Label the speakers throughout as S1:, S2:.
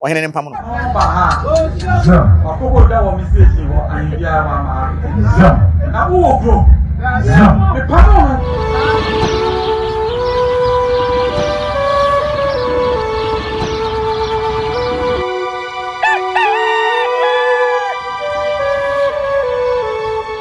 S1: Ɔhene no mpam no.
S2: Ɔba ha a, wakɔbɔ dwa wɔ me station hɔ, ahe biara wamma ha. Na wowɔ kurom. Mepamo no.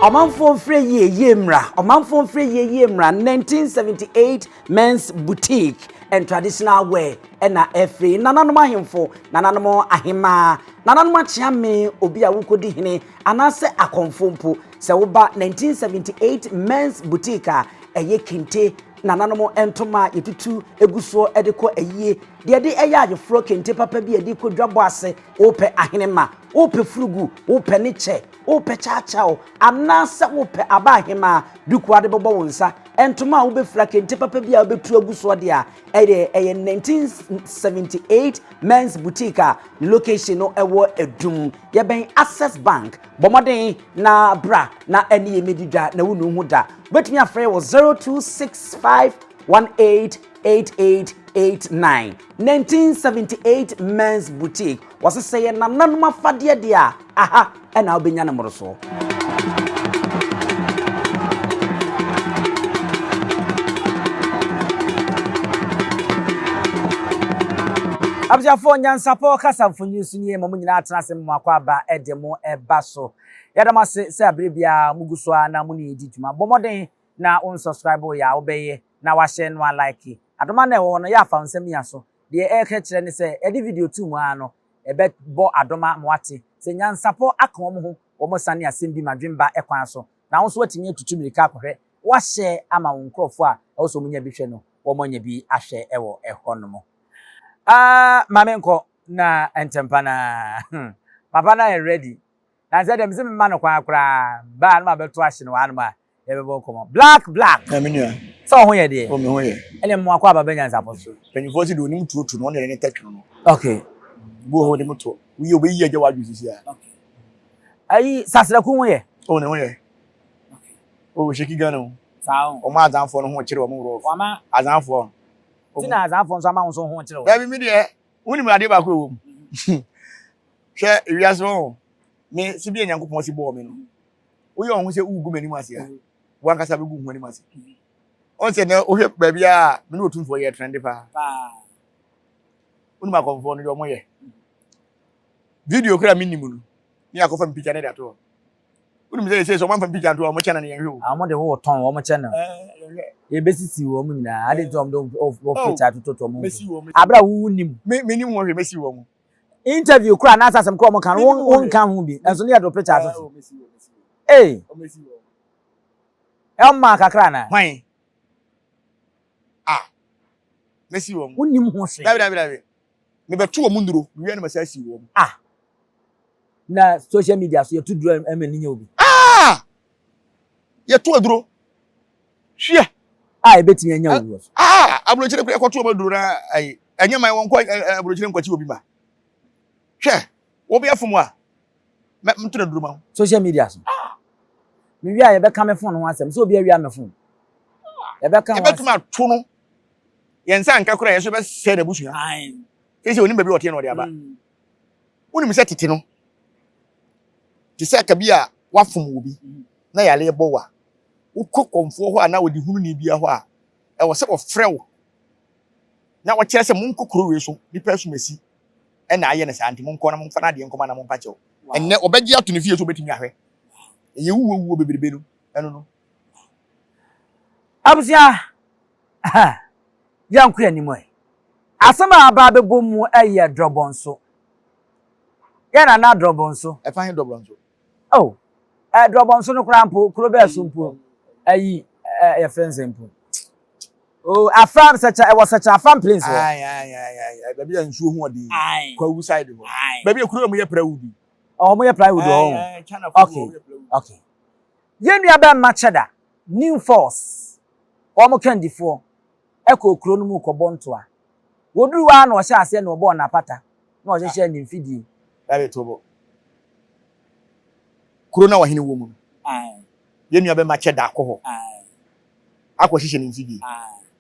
S3: Ɔmanfoɔ mfrɛ yie yie mmra Ɔmanfoɔ mfrɛ yie yie mmra 1978 Men's Boutique and Traditional Wear ɛna ɛfiri nananom ahemfo, nananom ahemaa, nananom akyeame, obi a wokɔdi hene anaasɛ akɔmfo mpo. Sɛ woba 1978 Men's Boutique a ɛyɛ kente, nananom ntoma a yɛtutu gu soɔ de kɔ ayie, deɛ ɛde ɛyɛ ayeforɔ, kente papa bi a yɛde kɔ dwabɔ ase, wopɛ ahenema, wopɛ furugu, wopɛ ne kyɛ, wopɛ kyaakyaaw, anaasɛ wopɛ aba ahemaa duku a wode bɛbɔ wo nsa, ntoma a wobɛfira, kente papa bi a wobɛtu agu soɔ deɛ a, ɛyɛ ɛyɛ 1978 Men's Boutique a ne location no ɛwɔ Adum. Yɛbɛn Access Bank. Bɔ mmɔden na bra na ɛne yɛn mmɛdi dwa na wonu ho da. Wobɛtumi afrɛ wɔ 0265 188889. 1978 Men's Boutique. Wɔse sɛ yɛ nananom afadeɛ deɛ a, aha ɛna wobɛnya no mmorosoɔ. Abusuafoɔ nyansapɔ kasa mfonyin so nie ma mo nyinaa atena ase mo akɔ aba de mo ɛba so. Yɛda mo ase sɛ abere biara mo gu so ara na mo ne yɛn di dwuma. Bɔ mmɔden na wo nsubscribe yɛ a wobɛyɛ na wahyɛ no a like. Adoma no a ɛwɔ hɔ no yɛ afa wo nsa mia so. Deɛ ɛreka kyerɛ ne sɛ yɛde video to mu ara no ɛbɛbɔ adoma ma wate sɛ nyansapɔ aka wɔn ho wɔn sane asɛm bi ma dwemba kwan so na wo nso woatumi atutu mmirika akɔhwɛ wahyɛ ama wo nkurɔfoɔ a ɛwɔ sɛ wɔnya bi hwɛ no wɔanya bi ahwɛ wɔ ɛhɔ nom. Ah ma menkɔ na ntɛmpa no ara papa no ayɛ ready na sɛ deɛ mese mema no kwan koraa baa no mabɛto ahye no wɔ hanom a yɛbɛbɔ nkɔmmɔ. Black black.
S1: Na me nua.
S3: Sɛ wo ho yɛ deɛ.
S1: O me ho yɛ.
S3: Ɛne mmoa kɔ aba bɛ nyansapɔ so.
S1: Mpanyinfoɔ se deɛ onim tuo tu no ɔno na ne tɛ twono no.
S3: Okay.
S1: Bi wɔ hɔ onim to. Woyɛ obeyi agya w'adwene sisi a.
S3: Okay. Ayi sasraku ho yɛ.
S1: O ne ho yɛ. Okay. O sheki Ghana o.
S3: Saa o.
S1: Wɔn azanfoɔ no ho kyere wɔn rough.
S3: Wama.
S1: Azanfoɔ.
S3: Ti na azanfoɔ nso ama wo nso ho kyere wɔn.
S1: Dabi mi deɛ wonim adeɛ baako ɛwɔ mu. Hwɛ ewiase hɔ me si bi a Nyankopɔn si bɔɔ me no. Woyɛ wɔn ho sɛ wogu m'anim ase a, wankasa bɛgu ho anim ase. Ɔn sɛ nɛ wohwɛ baabi a me ne otumfoɔ yɛ trende paa. Wonim akɔmfoɔ no deɛ ɔmo yɛ. Video kora mennim no, ne akɔfa me picture ne de ato hɔ. Wonim sɛ ɛsɛ sɛ ɔmo amfa me picture nto hɔ a, ɔmo kyɛ no no yɛnhwɛ o.
S3: Ɔmo de wo tɔn wɔn kyɛ no. Yɛbɛsisi wɔn nyinaa. Ade nti ɔmo de wo picture atototo ɔmo ho. Abere a wo nim.
S1: Me menim ho hwee mɛsi wɔn.
S3: Interview koraa anaasɛ asɛm koraa ɔmo ka no wo nka ho bi ɛnso ne yɛ de picture ato so. Ee. Ɛma kakra anaa?
S1: Hwan? Ah. Mɛsi wɔn.
S3: Wonim ho hwee.
S1: Dabi dabi dabi. Mebɛto wɔn nnuro. Mewia no mɛsa asi wɔn.
S3: Ah. Na social media so yɛto duro ɛma ni nyɛ obi.
S1: Ah! Yɛto aduro. Hwɛ.
S3: A ebetumi anya obi wɔ so.
S1: Ah! Aburokyire kura ɛkɔto wɔn aduro na ayi. Ɛnyɛ man wɔn kɔ aburokyire nkɔkye obi ma. Hwɛ. Obi afom a. Mɛ nto na duro ma.
S3: Social media so. Ah! Mewie a yɛbɛka me phone ho asɛm. Sɛ obi awia me phone. Yɛbɛka ho asɛm.
S1: Yɛbɛtumi ato no. Yɛn nsa nka koraa yɛn nso bɛsɛe n'abusua. Sɛ onim baabi a ɔteɛ na ɔde aba. Wonim sɛ tete no, te sɛ ka bi a wafom wo bi na yare bɔ wo a, wokɔ kɔmfoɔ hɔ anaa ɔdehununi bi hɔ a, ɛwɔ sɛ wɔfrɛ wo na wɔkyerɛ sɛ monkɔ kuro wei so, nipa asumasi ɛna ayɛ no saa nti monkɔ na momfa no adeɛ nkɔma na mompa kyɛw. Ɛnnɛ ɔbɛgye ato ne fie sɛ ɔbɛtumi ahwɛ. Ɛyɛ wuo wuo bebrebe no, ɛno no.
S3: Abusua, yɛnkɔ anim ɛ. Asɛm a aba abɛbɔ mu yɛ drɔbɔnso. Yɛ nana drɔbɔnso.
S1: Ɛfa he drɔbɔnso?
S3: Oh, eh, drɔbɔnso no koraa mpo, kuro bɛɛ so mpo, ayi, eh, yɛfrɛ no sɛ mpo. Oh, Afram sɛkyɛ, ɛwɔ sɛkyɛ Afram plains hɔ.
S1: Ayi, ayi, ayi, ayi, baabi a nsuo ho ɔden. Kwawu side hɔ. Baabi a kuro a wɔyɛ plywood.
S3: Oh, wɔyɛ plywood hɔ. Okay, okay. Yɛn nua bɛrima Cheddar, New Force, wɔn kandifoɔ, kɔɔ kuro no mu rekɔbɔ ntoa. Wɔduruu hɔ ara na ɔhyɛɛ aseɛ na ɔbɔɔ n'apata na ɔhyehyɛɛ ne mfidie.
S1: Dabi to bo. Kuro no a ɔhene wɔ mu no, yɛn nua bɛma kyɛ da akɔ hɔ akɔhyehyɛ ne mfidie.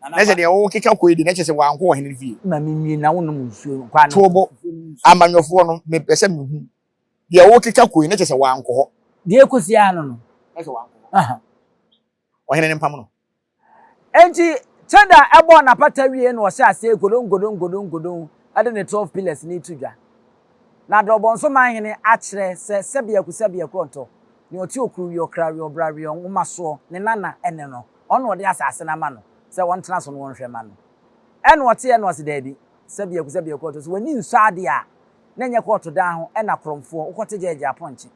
S1: Na sɛ deɛ wokeka kɔ yi de, na kyerɛ sɛ wankɔ ɔhene no fie.
S3: Ma menwie na wonom nsuo kɔ ano.
S1: Tobo, amanyɔfoɔ no, mepɛ sɛ mehu. Deɛ wokeka kɔ yi, na kyerɛ sɛ wankɔ hɔ.
S3: Deɛ ɛkɔsi ara no no.
S1: Na kyerɛ wankɔ hɔ. Ɔhene no mpam no.
S3: Enti Cheddar bɔɔ n'apata wiei na ɔhyɛɛ aseɛ nkodonkodonkodonkodon de ne 12 pillars no reto dwa. Na Drɔbɔnso manhene akyerɛ sɛ sɛbiako sɛbiako ɔntɔ, nea ɔte okuru we ɔkra we ɔbra we ɔnwoma soɔ, ne nana ne no, ɔno na ɔde asase no ama no sɛ ɔntena so na ɔnhwɛ mma no. Ɛna ɔteɛ na ɔse daabi, sɛbiako sɛbiako ɔntɔ, sɛ w'ani nsɔ adeɛ a, na ɛnyɛ kɔɔto dan ho na korɔmfoɔ, wokɔte gyɛɛgye apɔnkye.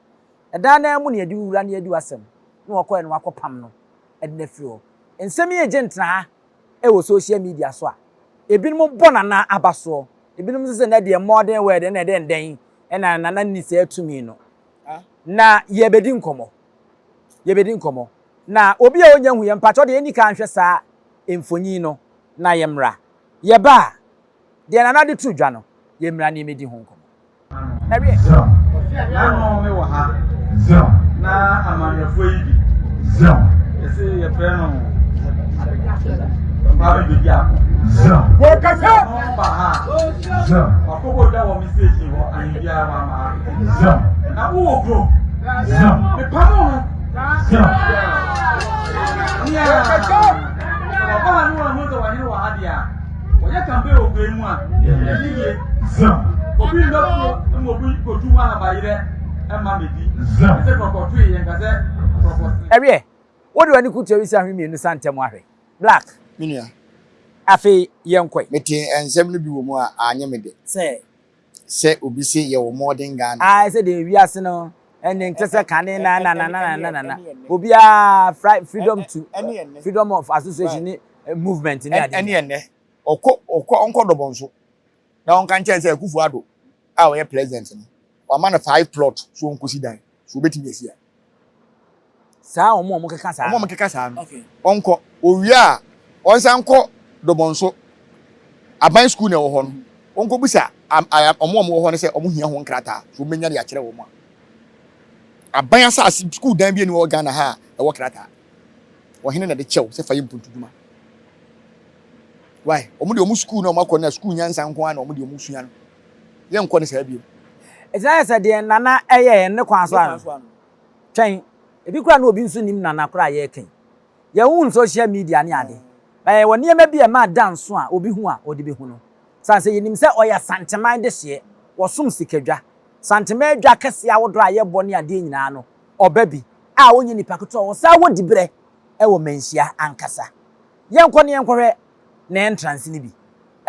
S3: Ɛdan no ara mu na yɛde wo wura na yɛadi w'asɛm, na wɔkɔɛ na wɔakɔpam no de no afiri hɔ. Nsɛm yi regye ntenaha wɔ social media so a, ebinom bɔ Nana aba soɔ, ebinom nso sɛ nɛ deɛ modern world na ɛdɛn dɛn na Nana nni saa tumi no. Na yɛbɛdi nkɔmmɔ. Yɛbɛdi nkɔmmɔ. Na obi a ɔnnya hu yɛn, mpakyɛw deɛ yɛnni kan nhwɛ saa mfonyin no na yɛmmra. Yɛba a, deɛ Nana de to dwa no, yɛmmra na yɛmmɛdi ho nkɔmmɔ. Ɛwiɛ.
S2: Nano me wɔ ha. Na amanyɔfoɔ yi bi. Yɛse yɛfrɛ no Kwame Bedi Ako.
S1: Wɔkasa.
S2: Ɔno ba ha. Wakɔbɔ dwa wɔ me station hɔ ahenbiara wama ha. Na wowɔ kurom. Mepamo no. Nea ɔba ha ne wɔn ho sɛ wɔhene wɔ ha deɛ a. Wɔyɛ campaign wɔ kuro yi mu a, ɛdi yie. Obi ndɔ kuro ma obi kotu mu ahabayerɛ ɛma medi. Ɛsɛ kɔkɔ toe yɛn kasɛ kɔkɔ se.
S3: Ɛwiɛ, wode w'ani kutu awisi ahwe mienu sa ntɛm ahwɛ. Black.
S1: Me nua.
S3: Afei yɛnkɔe.
S1: Metee nsɛm no bi wɔ mu a anyɛ me dɛ.
S3: Sɛ.
S1: Sɛ obi se yɛwɔ modern Ghana.
S3: Ae sɛ deɛ wiase no ɛne nte sɛ kane na na na na na na na obiara freedom to freedom of association ne movement ne ade.
S1: Ɛne ɛnɛ ɔkɔ ɔkɔ ɔnkɔ dɔbɔnso na ɔnka nkyɛn sɛ Akufo Addo a ɔyɛ president no wama no five plot so ɔnkɔsi dan so obetumi asi a.
S3: Saa wɔn a wɔkeka saa no.
S1: Wɔn a wɔkeka saa no. Ɔnkɔ. Owie a, ɔnsan nkɔ Dobonso. Aban sukuu na ɛwɔ hɔ no. Ɔnkɔbisa wɔn a wɔwɔ hɔ no sɛ wɔhia ho nkrataa, so wɔbɛnya de akyerɛ wɔn a. Aban asase, sukuu dan bi nni hɔ wɔ Ghana ha a ɛwɔ krataa. Ɔhene na ɛde kyɛ wo sɛ fa yɛ mpuntudwuma. Why? Wɔn deɛ wɔn sukuu na wɔakɔ no na sukuu nyansa nko ara na wɔn deɛ wɔsua no. Yɛnkɔ no saa bio.
S3: Ɛti na ayɛ sɛ deɛ Nana ɛyɛɛ no ne kwan so ano. Twɛn, ebi koraa na obi nso nim Nana koraa a yɛreka yi. Yɛnhu social media ne ade, but yɛwɔ nneɛma bi a ɛma ada nso a obi hu a ɔde bɛhu no. Sane sɛ yɛnim sɛ ɔyɛ Asanteman dehyeɛ, wɔsom sikadwa. Santeman dwa kɛseɛ ahodoɔ a yɛbɔ ne adeɛ nyinaa no, ɔba bi a ɔnyɛ nipa ketewa, ɔsan wɔ diberɛ wɔ Manhyia ankasa. Yɛnkɔ na yɛnkɔhwɛ ne entrance no bi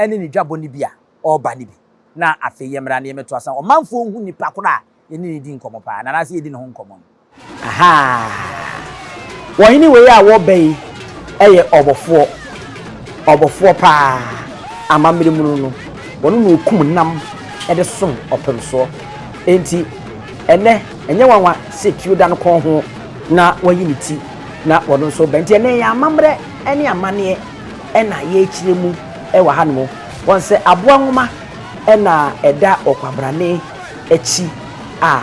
S3: ne ne dwabɔ no bi a ɔreba no bi, na afei yɛmmra na yɛmmɛto asa. Ɔmanfoɔ nhu nipa korɔ a yɛne no di nkɔmmɔ paa, anaasɛ yɛdi ne ho nkɔmmɔ no.
S4: Ahaa! Ɔhene wei a wɔreba yi yɛ ɔbɔfoɔ, ɔbɔfoɔ paa. Amammerɛ mu no no, ɔno na ɔkum nam de som ɔpemsoɔ. Enti ɛnnɛ, ɛnyɛ nwanwa sɛ tuo da no kɔn ho na wayi ne ti na ɔno nso reba. Enti ɛnnɛ yɛn amammerɛ ne amanneɛ na yɛrekyerɛ mu wɔ hanom. Wɔn sɛ aboa nwoma na ɛda ɔkwabrane akyi a,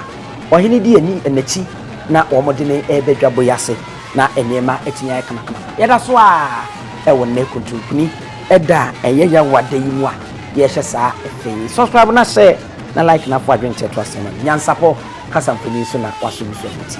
S4: ɔhene di ani n'akyi na wɔde no reba dwabɔ yi ase na nneɛma atumi ayɛ kamakama. Yɛda so ara wɔ nnɛ kontonkuni da a ɛyɛ Yawa da yi mu a yɛrehyɛ saa fɛ yi. Subscribe na share na like na fo adwenkyerɛ to asɛm ma me. Nyansapɔ kasa mfonyin so na waso bi so a wotie.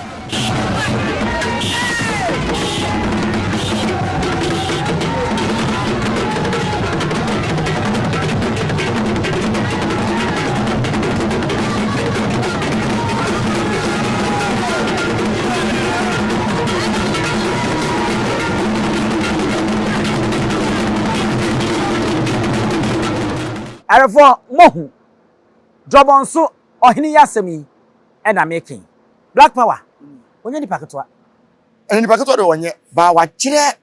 S3: Awerɛfoɔ, moahu Drɔbɔnso ɔhene yi asɛm yi na meka yi. Black power ɔnyɛ nipa ketewa.
S1: Ɛna nipa ketewa deɛ ɔnyɛ baa wakyerɛ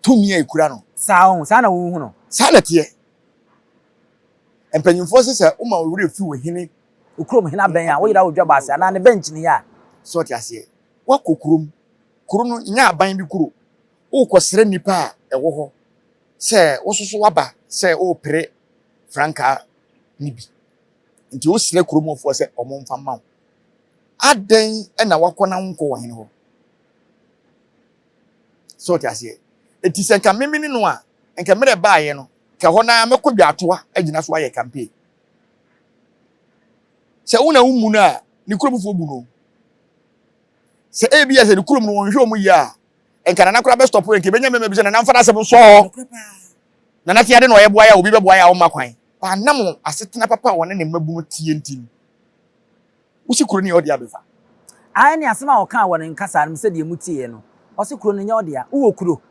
S1: tumi a ekura no.
S3: Saa ɔho saa na wohu no.
S1: Saa na ɛteɛ. Mpanyinfoɔ se sɛ woma wo werɛ fi wo hene.
S3: Wo kurom hene abɛn a woyera wo dwabɔ ase anaa ne bɛnkyini a.
S1: So ɔte aseɛ. Woakɔ kurom. Kuro no nyɛ aban bi kuro. Wokɔ srɛ nnipa a ɛwɔ hɔ sɛ wososo waba sɛ wopere frankaa no bi. Nti wosrɛ kurom hɔfoɔ sɛ wɔn mfa mma wo. Adɛn na wakɔ na wonkɔ ɔhene hɔ? Sɛ ɔte aseɛ. Eti sɛ nka meme ne no a, Nka mmerɛ baeɛ no, nka hɔ no ara mɛkɔ dwaatoa agyina so ayɛ campaign. Sɛ wo na wommu no a, ne kuromfoɔ bu no. Sɛ ebia sɛ ne kurom no wɔnhwɛ wɔn yie a, nka Nana koraa bɛstɔpo nka ebɛnya mmarima bi sɛ Nana mfa n'asɛm nsɔ hɔ. Nana te ade na ɔyɛ boa yɛ a obi bɛboa yɛ a ɔmma kwan. Wanam asetena papa a ɔne ne mmabunu teɛ nti no, wosi kuro no yɛ ɔdea bɛfa.
S3: Ae ne asɛm a ɔkaa wɔ ne nkasaa no mu sɛdeɛ motieɛ no, ɔse kuro no nyɛ ɔdea, wowɔ kuro,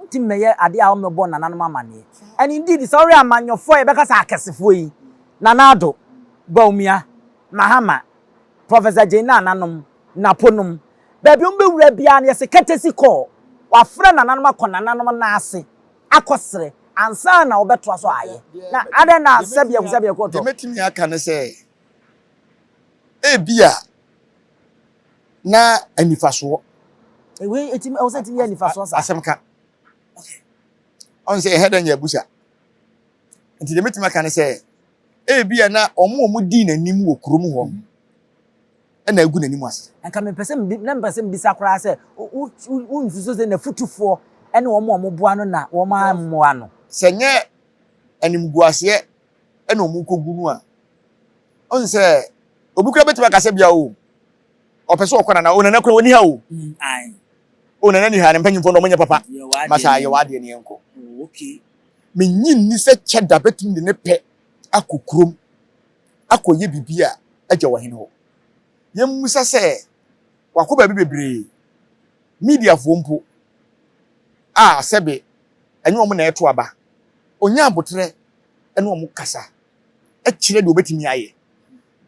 S3: wontumi mmɛyɛ adeɛ a wommɛbɔ nananom amaneɛ. And indeed sɛ wohwɛ amanyɔfoɔ a yɛbɛka sɛ akɛsefoɔ yi, Nana Addo, Bawumia, Mahama, Professor Jane Nana nom, Napo nom, baabi a wɔbɛwura biara no yɛse courtesy call, wɔafrɛ nananom akɔ nananom nan ase akɔsrɛ ansa na wɔbɛtoa so ayɛ. Na adɛn na sɛdeɛ sɛdeɛ
S1: kɔtɔ. Deɛ mɛtumi aka ne sɛ, ebia na anifasoɔ.
S3: Wei ɛtumi ɛwɔ sɛ ɛtumi yɛ anifasoɔ saa.
S1: Asɛm ka. Ɔn sɛ ɛhɛ dɛ nyɛ abusa. Nti deɛ mɛtumi aka ne sɛ, ebia na wɔn a wɔdii n'anim wɔ kurom hɔ no ɛna agu n'anim ase.
S3: Nka mepɛ sɛ na mepɛ sɛ mbisa koraa sɛ wonsusu sɛ n'afutufoɔ ne wɔn a wɔboa no na wɔn ammoa no.
S1: Sɛ nyɛ animguaseɛ ɛna wɔn kɔgu no a, ɔn sɛ obi koraa bɛtumi aka sɛ bia o ɔpɛ sɛ ɔkɔ nana o nana koraa ɔni ha o. Mm, o nana ni ha ne mpanyinfoɔ no wɔnyɛ papa masa yɛ w'adeɛ ne yɛnkɔ. Oh, okay. Mennye nni sɛ Cheddar bɛtumi de ne pɛ akɔ kurom akɔyɛ biribi a agya wɔ hene hɔ. Yɛmmisa sɛ wakɔ baabi bebree, mediafoɔ mpo a sɛbe ɛnyɛ wɔn na ɛto aba, ɔnya aboterɛ ne wɔn kasa kyerɛ deɛ ɔbɛtumi ayɛ.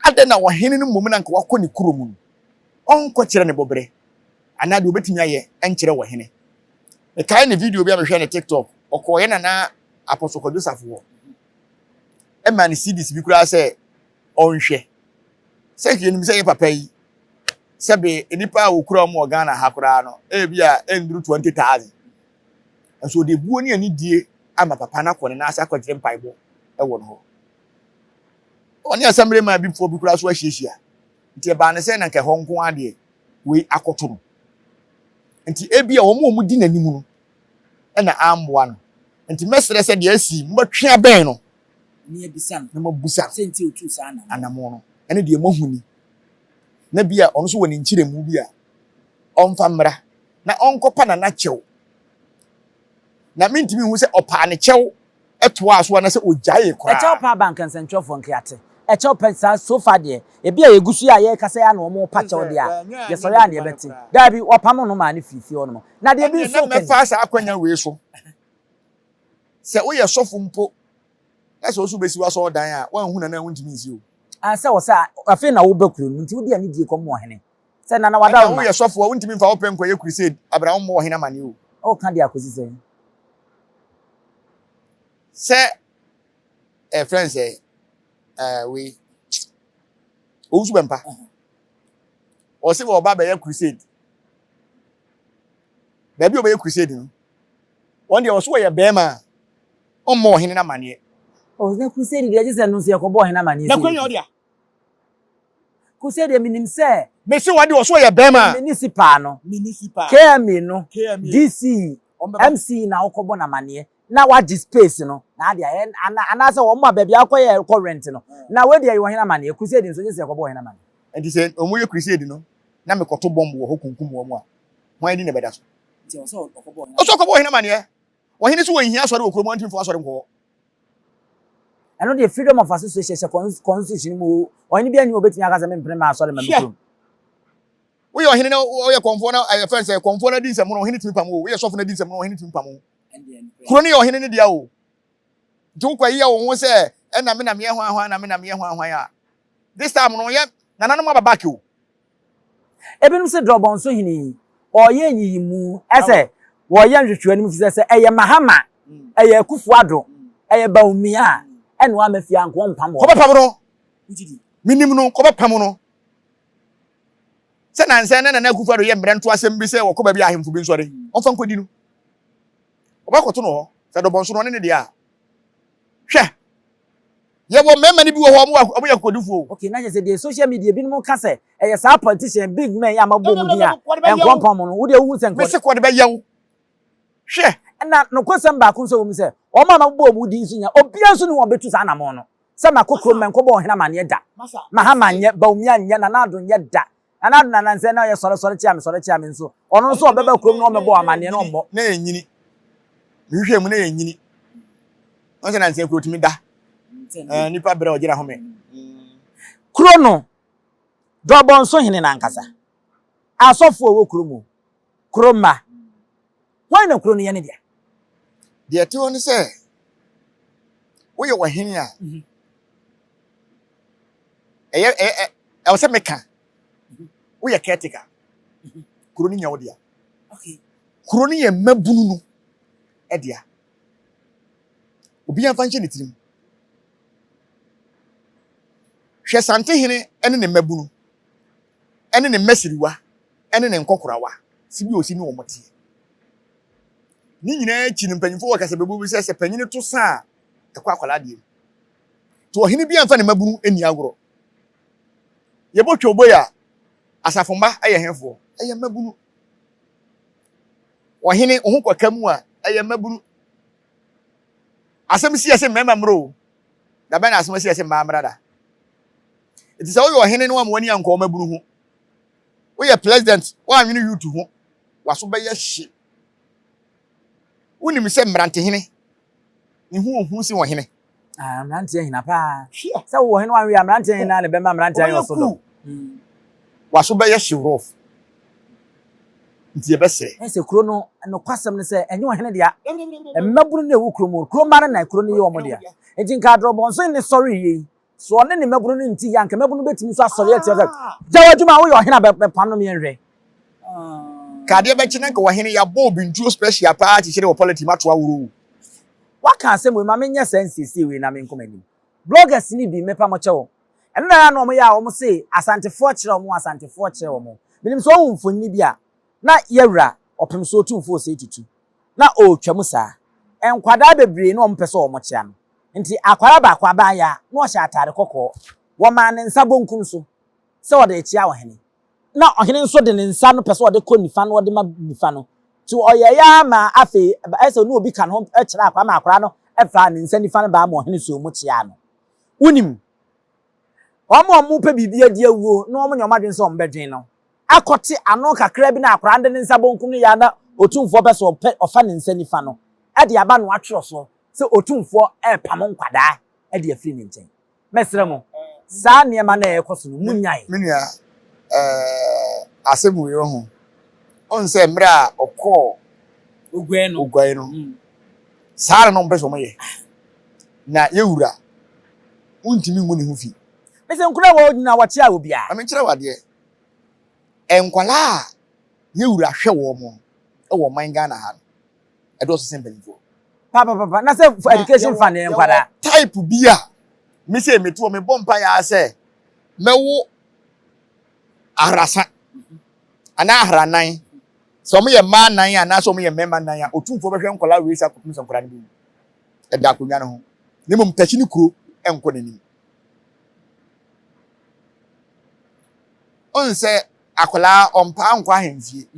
S1: Adɛn na ɔhene no mmom na anka wakɔ ne kurom no, ɔnkɔkyerɛ ne bɔberɛ anaa deɛ ɔbɛtumi ayɛ nkyerɛ ɔhene? Mekae ne video bi a mehwɛɛ no TikTok, ɔkɔɔ yɛn nana Apostle Kwadwo Safo hɔ. Ɛmaa no CDs bi koraa sɛ ɔnhwɛ. Sɛ nka yɛnim sɛ yɛ papa yi, sɛbe nnipa a wɔkura wɔn wɔ Ghana ha koraa no, ebi a ɛnduru 20,000. Nso ɔde ebuo ne anidie ama papa no akɔ ne nan ase akɔgyere mpaebɔ wɔ no hɔ. Ɔne assembly man bi foɔ bi koraa so ahyiahyia. Nti ɛbaa ne sɛ na nka ɛhɔ nko ara deɛ wei akɔto no. Nti ebia wɔn a wɔdi n'anim no na ammoa no. Nti mɛsrɛ sɛ deɛ asi mobɛtwe abɛn no na moabusa no anammɔn no ɛne deɛ moahu ni. Na bi a ɔno nso wɔ ne nkyerɛmu bi a ɔmfa mmra na ɔnkɔpa Nana kyɛw. Na mentumi nhu sɛ ɔpaa ne kyɛw toaa so anaasɛ ogyaee koraa.
S3: Ɛkyɛw paa ba nka nsɛntwerɛfoɔ nka yɛate. Ɛkyɛw pɛ saa so far deɛ ebi a yɛgu so yi a yɛrekasa yi ara na wɔn repa kyɛw deɛ a yɛsɔre a na yɛbɛte. Daabi wɔpamo no maa no firi fie hɔ nom. Na deɛ bi
S1: nso
S3: Ɛnneɛ
S1: na mɛfa saa akwanya wei so. Sɛ woyɛ sɔfo mpo na sɛ wo nso wobɛsi w'asɔredan a, woanhu Nana a wontumi nsi o.
S3: Ah sɛ wɔ sɛ afei na woba kuro no mu nti wode anidie kɔma ɔhene sɛ Nana
S1: Ɛnna
S3: wadaworoma.
S1: woyɛ sɔfo a wontumi mfa wo pɛ nkɔyɛ crusade abere a wommɔ ɔhene amaneɛ o.
S3: Woka deɛ akɔsi sɛn?
S1: Sɛ ɛfrɛ n sɛ ɛɛ wei owusu bɛmpa ɔsi wɔ ɔba bɛyɛ crusade baabi a ɔbɛyɛ crusade no wɔn deɛ ɔso wɔyɛ bɛrima a ɔmmɔ ɔhene no amaneɛ.
S3: Ɔsɛ crusade deɛ gye sɛ no nso yɛkɔbɔ ɔhene amaneɛ.
S1: Na kwan yɛ ɔdea.
S3: Crusade deɛ menim sɛ.
S1: Mesi wɔn deɛ ɔso wɔyɛ bɛrima a.
S3: Municipal no.
S1: Municipal.
S3: KMA no. KMA. DC. MC na wokɔbɔ no amaneɛ na wagye space no na ade ayɛ ana anaasɛ wɔn a baabi akɔyɛ kɔ rent no na wei deɛ yɛ ɔhene amaneɛ crusade nso gye sɛ yɛkɔbɔ ɔhene amaneɛ.
S1: Nti sɛ wɔn yɛ crusade no na mekɔto bomb wɔ hɔ kunkum wɔn a hwan din na ɛbɛda so?
S3: Nti ɔsɛ ɔkɔbɔ ɔhene
S1: Ɔsɛ ɔkɔbɔ ɔhene amaneɛ. Ɔhene so wɔnhia asɔre wɔ kurom ɔntumi mfa asɔre nkɔ hɔ.
S3: Ɛno deɛ freedom of association hyɛ constitution mu o ɔhene bi ani obetumi aka sɛ mempene ma asɔre ma me kurom.
S1: Woyɛ ɔhene na woyɛ kɔmfoɔ na ɛyɛ fɛn sɛ kɔmfoɔ na di nsɛm no ɔhene tumi pam wo. Woyɛ sɔfo na di nsɛm no ɔhene tumi pam wo. Kuro no yɛ ɔhene no dea o. Nti wokɔ yɛ wo ho sɛ ɛna me na meyɛ hwan hwan na me na meyɛ hwan hwan a. This time no yɛ nananom aba back o.
S3: Ebinom se Drɔbɔnso hene yi ɔreyɛ nyiyimu ɛsɛ wɔyɛ nhwehwɛnim efisɛ sɛ ɛyɛ Mahama, ɛyɛ Akufo Addo, ɛyɛ Bawumia a ɛna wama fie anka ɔmpam wɔn.
S1: Kɔbɛpam no. Menim no kɔbɛpam no. Sɛ nansa na Nana Akufo Addo yɛ mmerɛ ntoasɛm bi sɛ wɔkɔ baabi a ahemfo bi nsɔre, ɔmfa nkɔdi no. Wɔbɛkɔto no hɔ. Sɛ dɔbɔnso no ɔne ne deɛ a. Hwɛ! Yɛwɔ mmarima no bi wɔ hɔ a wɔn yɛ akokodufoɔ o.
S3: Okay, na kyerɛ sɛ deɛ social media ebinom ka sɛ ɛyɛ saa politician big men yi a mabɔ wɔn din a ɛnkɔmpɔn mo no, wo deɛ wohu sɛ nkɔ.
S1: Mese kɔ de bɛyɛ wo. Hwɛ!
S3: Ɛna nokwasɛm baako nso wɔ mu sɛ, wɔn a mabobɔ wɔn din nso nyinaa, obiara nso nni hɔ a ɔbɛtu saa anammɔn no sɛ makɔ kurom mɛnkɔbɔ ɔhene amanneɛ da. Mahama nyɛ, Bawumia nyɛ, Nana Addo nyɛ da. Nana Addo na nansɛ na ɔyɛ sɔre sɔre kyea me sɔre kyea me nso, ɔno nso ɔbɛba kurom na ɔmmɛbɔ amanneɛ na ɔmmɔ.
S1: Na yɛnyini. Mehwehwɛɛ mu na yɛnyini. Wɔn sɛ nansɛ kuro tumi da. Nipa brɛ ɔgyina home.
S3: Kuro no, Dɔbɔnso hene no ankasa, asɔfoɔ a ɛwɔ kuro mu, kuro mma, Hwan na kuro no yɛ ne dea?
S1: Deɛ ɛte hɔ ne sɛ, woyɛ ɔhene a, mhm. ɛyɛ ɛyɛ ɛwɔ sɛ meka mhm. woyɛ caretaker mhm. kuro no nyɛ wo dea. Kuro no yɛ mmabunu no ɛdea. Obiara mfa nhyɛ ne tirim. Hwɛ Santehene ne ne mmabunu ne ne mmasiriwa ne ne nkɔkorawa si bi a osi ne wɔn teɛ. Ne nyinaa akyi no, mpanyimfo wɔ kasabebu bi sɛ, sɛ panyin to sa a, ɛkɔ akwadaa deɛ mu. Nti ɔhene bi amfa ne mmabunu nni agorɔ. Yɛbɔ twɛwbɔ yi a, asafo mma yɛ hefoɔ? Ɛyɛ mmabunu. Ɔhene, wo ho kɔka mu a, ɛyɛ mmabunu. Asɛm si ɛsɛ mmarima mmra o. Da bɛn na asɛm asi ɛsɛ mmaa mmra da? Nti sɛ woyɛ ɔhene no ama w'ani ankɔ mmabunu ho, Woyɛ president woanwene youth ho waso bɛyɛ hye. Wonim sɛ mmerantehene ne ho ohu sen ɔhene.
S3: Ah, mmeranteɛ hina paa. Sɛ wowɔ hene wanwe a mmeranteɛ hina na bɛma mmeranteɛ ayɛ ɔso dɔ.
S1: Waso bɛyɛ hye rough. Nti yɛbɛsrɛ.
S3: Ɛsɛ kuro no nokwasɛm ne sɛ ɛnyɛ ɔhene dea. Mmabunu na ɛwɔ kuro mu. Kuro mma no na kuro no yɛ wɔn dea. Nti nka adorɔbɔnso ne sɔre yie yi. So ɔne ne mmabunu no nte yie a, anka mmabunu no bɛtumi nso asɔre atia sɛ, Gya w'adwuma, woyɛ ɔhene a bɛpam no meɛnhwɛ.
S1: Ka adeɛ bɛkye na nka ɔhene yɛabɔ obi ntuo special paa kyekyere wɔ politics mu ato aworo o.
S3: Waka asɛm wei, ma menyɛ saa nsiesie wei na menkɔ m'anim. Bloggers no bi, mepa mo kyɛw. Ɛno na ɛyɛ a na wɔyɛ a wɔn se Asantefoɔ kyerɛ wɔn, Asantefoɔ kyerɛ wɔn. Menim sɛ wohu mfonini bi a, na yɛwura Ɔpemsoɔ Otumfoɔ Osei Tutu, na ɔretwam saa. Nkwadaa bebree na wɔpɛ sɛ wɔkyea no. Nti akwadaa baako, abaayaa, na ɔhyɛ ataade kɔkɔɔ. Wɔmaa ne nsa bonkum so sɛ ɔde rekyea ɔhene. Na ɔhene nso de ne nsa no pɛ sɛ ɔde kɔ nifa na ɔde ma nifa no. Nti ɔyɛeɛ ara maa afei ɛyɛ sɛ ɔne obi ka ne ho kyerɛɛ akwadaa ma akwadaa no faa ne nsa nifa no baa ma ɔhene soo mu kyeaa no. Wonim, wɔn a wɔpɛ biribi adi awuo na wɔnyɛ wɔn adwene sɛ wɔbɛdwen no akɔte ano kakra bi na akwadaa no de ne nsa bonkum no yɛ a na otumfoɔ pɛ sɛ ɔpɛ ɔfa ne nsa nifa no de aba na watwerɛ so sɛ otumfoɔ repamo nkwadaa de afiri ne nkyɛn. Mɛsrɛ mo, saa nneɛma no a ɛrekɔ so no, munnyae.
S1: Me nua, eh, asɛm wei wɔ ho. Ɔn sɛ mmerɛ a ɔkɔɔ
S3: Oguai no.
S1: Oguai no, saa na na wɔpɛ sɛ wɔyɛ. Na yɛwura, wontumi ngu ne ho fi.
S3: Mese nkwadaa wɔ hɔ nyinaa wɔkyea obiara.
S1: Ma menkyerɛ wo adeɛ. Nkwadaa a yɛwura hwɛ wɔn no wɔ ɔman Ghana ha no, ɛdɔɔso sɛ mpanimfoɔ.
S3: Papapapa na sɛ education fund yɛ nkwadaa.
S1: Type bi a me sɛ mete hɔ mebɔ mpaeɛ ara sɛ mɛwo ahrasa anaa ahranan sɛ wɔn yɛ mmaa nan anaasɛ wɔn yɛ mmarima nan a otumfoɔ bɛhwɛ nkwadaa wei sa kɔpem sɛ nkwadaa no bɛwu ɛda akonnwa no ho na mmom takyi ne kuro nkɔ n'anim ɔn sɛ akwadaa ɔmpaa nkɔ ahemfie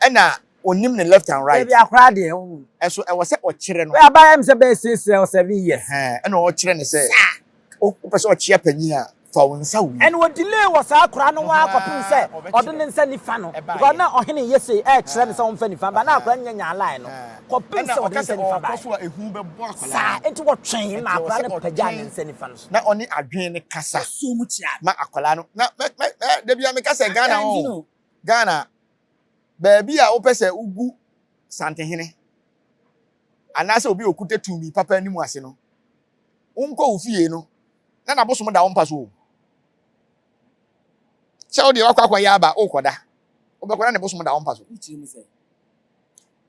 S1: ɛna onim ne left and right.
S3: Ebi akora deɛ o.
S1: Ɛso ɛwɔ sɛ ɔkyerɛ no.
S3: Wei abaayewa mi sɛ bɛyɛ six or seven years.
S1: Ɛna ɔkyerɛ ne sɛ. Wopɛ sɛ ɔkyea panyin a fa wo nsa wei.
S3: Ɛna o delay wɔ saa akora no ho ara kɔpem sɛ ɔde ne nsa nifa no because na ɔhene yɛ sei ɛɛkyerɛ no sɛ ɔnfa nifa ba na akora no nya nyaa line no kɔpem sɛ ɔde ne nsa nifa baeɛ. Saa nti wɔtwɛn ma akora no pagyaa ne nsa nifa no so.
S1: Na ɔne adwene no kasa ma akwadaa no na mɛ mɛ dabi a meka sɛ Ghana o Ghana Baabi a wopɛ sɛ wugu santehene anaasɛ obi a okuta tumi papa anim ase no, wonkɔ wo fie no na n'abosom da wo mpa so o. Sɛ wo deɛ wakɔ akɔyɛ aba wokɔda, wobɛkɔ na ne bosom da wo mpa so.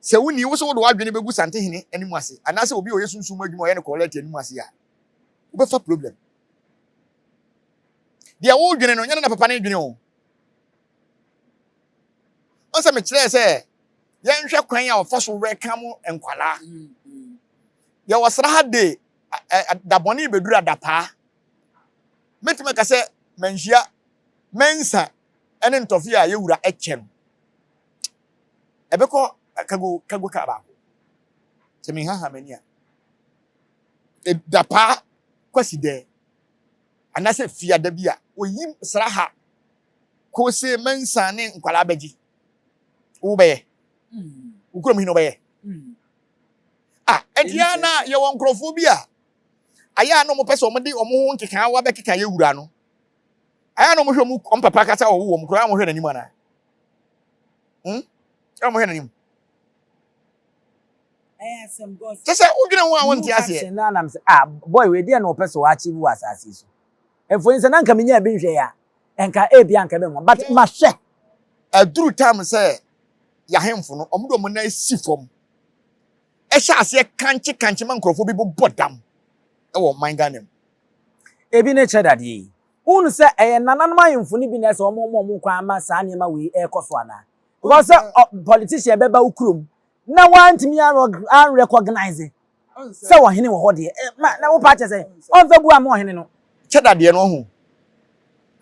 S1: Sɛ wonni wo sɛ wode w'adwene bɛgu santehene anim ase anaasɛ obi a ɔyɛ sunsum mu adwuma ɔyɛ no kɔlɛte anim ase a, wobɛfa problem. Deɛ wodwene no, nyɛ ne na papa no dwene o. Ɔn sɛ mekyerɛɛ sɛ yɛnhwɛ kwan a wɔfa so welcome nkwadaa. Yɛwɔ sraha de da bɔne bɛduru adapaa. Mɛtumi aka sɛ manhyia mɛnsa ne ntɔfe a yɛwura kyɛ no. Ɛbɛkɔ Kago kago kaa baako. Sɛ menhaha m'ani a. Dapaa Kwasi dɛ anaasɛ fiada bi a oyi sra ha kose Mensah ne nkwadaa bɛgye. Wobɛyɛ. Wo kurom hene wobɛyɛ. Ah, ɛnti ya na yɛwɔ nkurɔfoɔ bi a ayɛ a na wɔpɛ sɛ wɔde wɔn ho nkekaawa bɛkeka yɛ wura no. Ayɛ a na wɔhwɛ wɔn wɔn papa kasa wɔwo wɔn koraa wɔhwɛ n'anim anaa? Hmm? Ɛna wɔhwɛ n'anim. Kyɛ sɛ wodwene ho a wonte aseɛ.
S3: Na nam sɛ ah boy wei deɛ na ɔpɛ sɛ ɔachieve wɔ asase yi so. Mfoni sɛ na nka menya bi nhwɛ ya. Nka ebi anka bɛmu but mahwɛ.
S1: Aduru time sɛ yɛahemfo no wɔn de wɔn nan si fam hyɛ aseɛ kankye kankye ma nkurɔfoɔ bi bobɔ dam wɔ ɔman Ghana mu.
S3: Ebi ne kyɛ dadeɛ yi. Wohunu sɛ ɛyɛ nananom ahemfo no bi na ɛsɛ wɔn ma wɔn kwan ma saa nneɛma wei ɛrekɔ so anaa? Because sɛ politician bɛba wo kurom na wantumi anrecognize sɛ ɔhene wɔ hɔ deɛ, ma na wopa kyɛ sɛ ɔmfa bu ama ɔhene no.
S1: Kyɛ dadeɛ no ɔho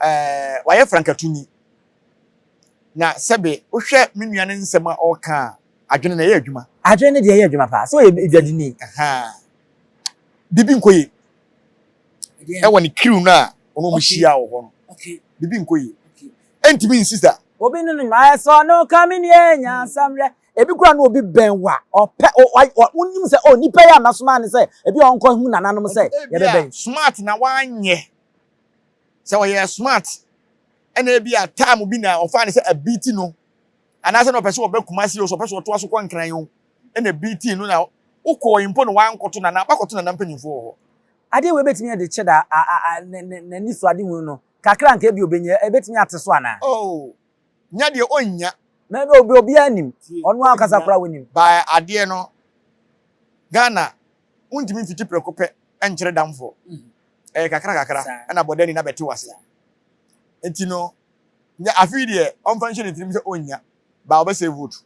S1: ɛɛ wayɛ frankatuni na sɛbe wohwɛ me nua no nsɛm a ɔreka a adwene no ɛyɛ adwuma.
S3: Adwene no deɛ ɛyɛ adwuma paa sɛ ɔyɛ dwadini.
S1: Ahaa biribi nkɔ yie ɛwɔ ne crew no a ɔne wɔn hyia wɔ hɔ no biribi nkɔ yie ɛntumi nsi sa.
S3: Obi ne no nyinaa ɛsɔ no ka me nie nyansamrɛ ebi kura no obi bɛn wa ɔpɛ wonim sɛ o nipa yi a masoma ne sɛ ebi a ɔnkɔ hu nananom sɛ yɛbɛbɛn.
S1: Smart na wanyɛ sɛ ɔyɛ smart ɛna ebi a time bi na ɔfa ne sɛ abiti no anaasɛ na ɔpɛ sɛ ɔbɛ Kumasi o sɛ ɔpɛ sɛ ɔtoa so kɔ Nkran o ɛna ebi no na wokɔɔ mpo na wankɔto nana bakɔto nana mpanyinfoɔ wɔ hɔ.
S3: Adeɛ wei bɛtumi de kyɛ da n'ani so ade hunu no kakra nka ebi obɛnya ɛbɛtumi ate so anaa?
S1: Oh nya deɛ ɔnnya.
S3: Mɛ obi obiara nim ɔno ankasa koraa wɔnim.
S1: By adeɛ no Ghana wontumi mfiti prɛko pɛ nkyerɛ damfoɔ ɛyɛ kakra kakra ɛna bɔdani na bɛte wase nti no nya afei deɛ ɔmfa nhyɛ ne tirim sɛ ɔnnya ba ɔbɛsɛ vote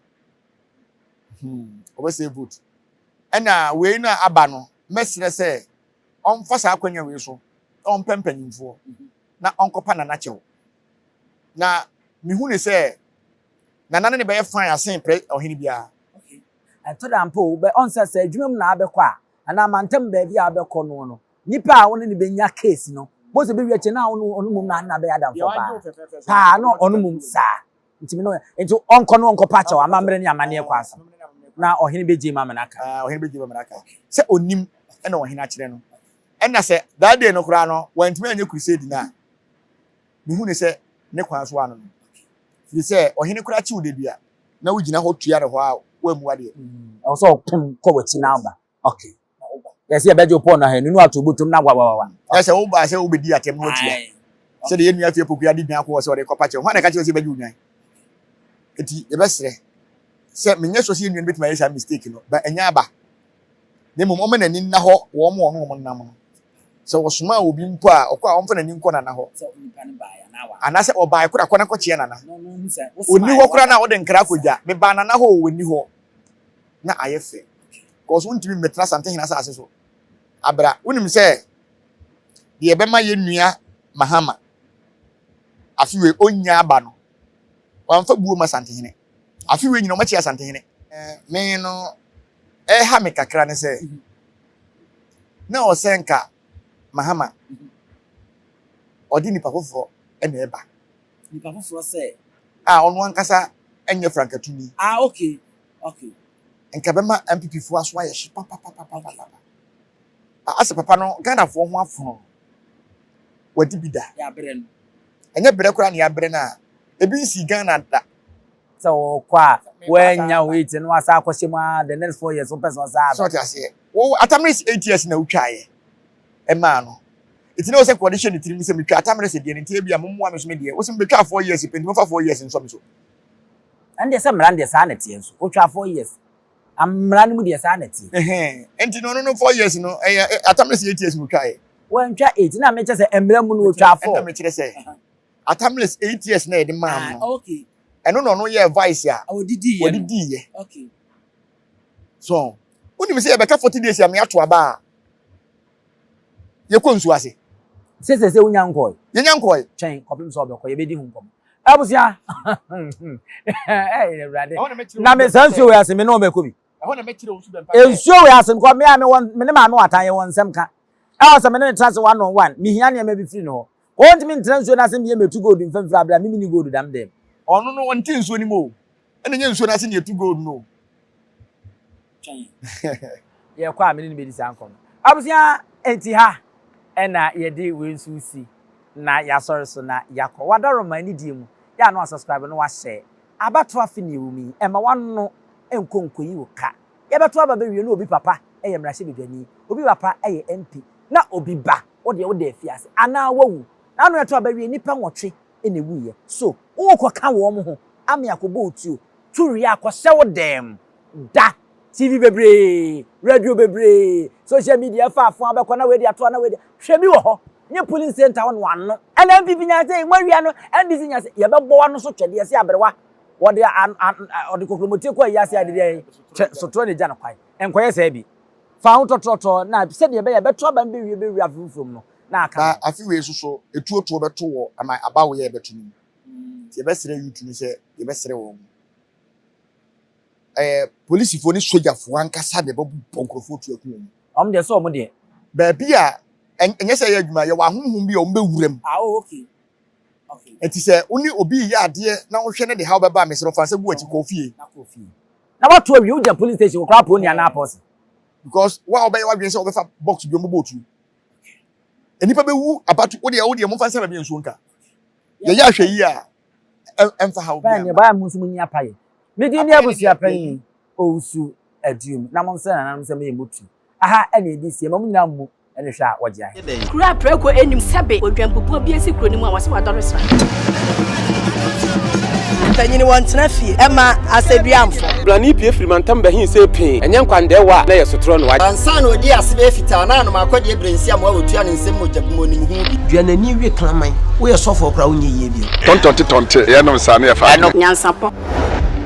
S1: ɔbɛsɛ vote ɛna wei no a aba no mɛsrɛ sɛ ɔmfa saa akwanya wei so na ɔmpɛ mpanyimfoɔ na ɔnkɔpa nana kyɛw na mehu ne sɛ nana ne ne bɛyɛ fine asen prɛ ɔhene biara.
S3: Ɛtɔ da mpo bɛ ɔnsɛ sɛ adwuma mu na abɛkɔ a anaa mantam baabi a abɛkɔ no no nipa a wo ne no bɛnya case no bó sɛ bɛwi akyɛ na ɔno ɔno mum na na bɛyɛ adamfoɔ paa paa na ɔno mum saa nti me no nti ɔnkɔ no ɔnkɔ pa kyɛw amammerɛ ne amanneɛ kɔ ase na ɔhene bɛgye ma amena ka.
S1: Ɔhene bɛgye ma amena ka sɛ ɔnim ɛna ɔhene akyerɛ no ɛna sɛ that day no koraa no wantumi anyɛ crusade no a mehu ne sɛ ne kwan so ano no firi sɛ ɔhene koraa kyew dadua na wogyina hɔ tua ne hɔ a woammu adeɛ.
S3: Ɛwɔ sɛ ɔpem kɔ w'akyi na aba. Okay. Yɛsɛ yɛbɛgye wo pɔn ahanu na wato botom na wawawawa.
S1: Na sɛ woba sɛ wobɛdi atɛm na watua. Sɛdeɛ yɛn nua afie pokua de dwan akɔ sɛ ɔde kɔpa kyɛw. Hwan na ɛka kyerɛ sɛ yɛbɛgye wo dwan? Enti yɛbɛsrɛ sɛ menyɛ sure sɛ yɛn nua no bɛtumi ayɛ saa mistake no, ba ɛnyɛ aba. Na mmom ɔma n'ani nna hɔ wɔ wɔn a ɔne wɔn nam no. Sɛ wɔsomaa obi mpo a, ɔkɔ a ɔmfa n'ani nkɔ nana hɔ. Anaasɛ ɔbae koraa kɔ na kɔkyea nana. Ɔnni hɔ koraa na wode nkra akɔgya. Mebaa nana hɔ o, ɔnni hɔ. Na ayɛ fɛ. Because wontumi mmɛtena Asantehene asase so abra. Wonim sɛ deɛ ɛbɛma yɛn nua Mahama afe wei ɔnnya aba no, wamfa buo ma Asantehene. Afe wei nyina ɔmakyi Asantehene. Me no, ɛha me kakra ne sɛ, na ɔsɛ nka Mahama ɔde nipa foforɔ na ɛba.
S3: Nipa foforɔ sɛ?
S1: A ɔno ankasa nyɛ frankatuni.
S3: Ah, okay, okay.
S1: Nka bɛma NPP foɔ aso ayɛ hye papapapapapa. Asɛ papa no Ghana foɔ ho afono no. Wadi bi da.
S3: Yɛabrɛ no.
S1: Ɛnyɛ brɛ koraa na yɛabrɛ no a, ebi nsii Ghana da.
S3: Sɛ ɔkɔ a, wannya weight no wasan akɔhyɛ mu ara the next 4 years wopɛ sɛ ɔsan aba.
S1: So ɔte aseɛ. Wo Atamiris 8 years na wotwaeɛ ɛmaa no. Nti na ɛwɔ sɛ nka ɔde hyɛ ne tirim sɛ metwa Atamiris deɛ no nti ebia mommoa me so me deɛ. Wo se mebɛtwaa 4 years pɛ nti momfa 4 years nsɔ me so.
S3: Ɛndeɛ sɛ mmara no deɛ saa na ɛteɛ nso. Wotwaa 4 years. Mmara no mu deɛ saa na ɛteɛ.
S1: Ɛhɛn, nti no ɔno no 4 years no ɛyɛ Atamiris 8 years na otwaeɛ.
S3: Wantwa 8 na mekyɛ sɛ mmara mu no otwaa 4.
S1: Ɛna mekyerɛ sɛ Atamiris 8 years na yɛde maa no.
S3: Ah, okay.
S1: Ɛno na ɔno yɛɛ vice a
S3: ɔde
S1: diiɛ.
S3: Okay.
S1: So wonim sɛ yɛbɛka 40 days a meato aba a yɛkɔ nsuo ase.
S3: Sɛ sɛ wonya nkɔe.
S1: Yɛnya nkɔe.
S3: Twɛn kɔpem sɛ ɔbɛkɔ yɛbɛdi ho nkɔmmɔ. Abusua ɛyɛ awurade na me saa nsuo wei ase me ne wɔn bɛkɔ bi. Nsuo wei ase nkɔ me a me wɔ me ne maame wɔ atan yɛ wɔn nsɛm ka. Ɛwɔ sɛ me ne ne tena ase one on one mehia nneɛma bi firi ne hɔ. Ɔntumi ntena nsuo no ase mmie mɛtu gold mfa mfiri abira me mini gold dam dɛm.
S1: Ɔno no ɔnte nsuo no mu o. Ɛna nyɛ nsuo no ase na yɛtu gold no o.
S3: Twɛn. Yɛkɔ a me ne no bɛdi saa nkɔmmɔ. Abusua, enti ha ɛna yɛde wei nso si na yɛasɔre so na yɛakɔ. W'adaworoma anidie mu, yɛ a na wasubscribe na wahyɛ. Abatoɔ afe na ɛwɔ mu yi, ɛmma w'ano nkɔ nkɔyi wo ka. Yɛbɛto aba bɛwie na obi papa yɛ mmarahyɛbadwani, obi papa yɛ MP, na obi ba, wo deɛ woda afiase anaa woawu. Na ano ɛto aba wie nnipa nwɔtwe na ɛwuiɛ. So worekɔka wɔn ho ame akɔbɔ wo tuo? To wie a kɔhyɛ wo dɛm da. TV bebree, radio bebree, social media ɛfa afo a wobɛkɔ na wei de ato a na wei de hwɛ bi wɔ hɔ. Nyɛ polling center hɔ na wano. Ɛna NPP nya sɛ moawia no, NDC nya sɛ yɛbɛbɔ wano so twɛdeɛ sɛ aberewa wɔde ɔde kokromoti kɔ ayi ase ade deɛ kyɛ sotorɔ na egya no kwan. Nkɔyɛ saa bi. Fa ho tɔtrɔtɔ na sɛdeɛ ɛbɛyɛ ɛbɛto aba no bɛwie bɛwura afe foforɔ mu no na aka
S1: Na
S3: ho.
S1: afe wei nso so etuo toɔ bɛto wɔ ama aba wei a yɛbɛto no mu. Nti yɛbɛsrɛ youth no sɛ yɛbɛsrɛ wɔn. Ɛyɛ polisifoɔ ne sogyafoɔ ankasa na ɛbɛbɔ nkurɔfoɔ tuo aku wɔn.
S3: Wɔn deɛ sɛ wɔn deɛ.
S1: Baabi a ɛnyɛ sɛ ɛyɛ adwuma yɛwɔ ahonhom bi a wɔbɛwura mu.
S3: Ah oh okay. Okay.
S1: Nti sɛ wo ne obi reyɛ adeɛ na wohwɛ ne de haw bɛba a mesrɛ wo fa nsa gu w'akyi kɔ fie.
S3: Na kɔ fie. Na wato awie wogyina police station wɔ koraa poni anaa pɔs.
S1: Because wo a wobɛyɛ w'adwene sɛ wobɛfa box bi wɔbɛbɔ otuo. Nnipa bɛwu abatu wo deɛ wo deɛ momfa nsa baabi a nsuo nka. Yɛyɛ ahwɛyie a ɛmfa haw biara
S3: mma.
S1: Bɛn
S3: baa mu nso munyi apayɛ. Me din ne abusua panyin Owusu Aduom na monsrɛ nananom sɛ moyɛ motu. Aha na ɛdi sie ma mo nyinaa mmu ne hwɛ a wɔgye ahe.
S5: Kuro a prako nnim sɛbe odwanbubuo bi asi kuro no mu a wɔse wadɔre sra.
S6: Mpanyin wɔntena fie mma asɛduamfo.
S7: Blani pue firi mantam bɛhe see pee, ɛnyɛ nkwandɛɛwa a na ɛyɛ sotorɔ no wa.
S8: Ansa na odii ase bɛyɛ fitaa na anom akɔdeɛ berɛ nsiamoa a ɔtua ne nsam mogya gu mu ɔnim ho bi.
S4: Dua n'ani we kraman. Woyɛ sɔfoɔ koraa wonyɛ yie bio.
S9: Tɔntɔnte tɔnte yɛnom saa ne yɛfa adeɛ.
S5: Nyansapɔ.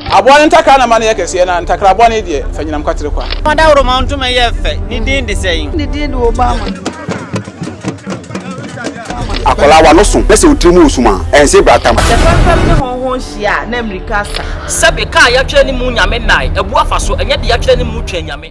S2: Aboa no ntakra na ma no yɛ kɛseɛ, na ntakra bɔne deɛ, fa nyinam kwatere kwa.
S10: Ɔdawuroma ntoma yɛ fɛ, ne din de sɛn?
S6: Ne din de Obama.
S11: Akwadaa w'ano so na sɛ wo tiri mu resum a, ɛnse bratam.
S12: Sɛ fɛmfɛm ne hɔnhɔn hyia a, na mmirika asa.
S10: Sɛbe, kaa yɛatwerɛ ne mu Nyame nnae, abu afa so, ɛnyɛ de yɛatwerɛ ne mu Twɛn Nyame.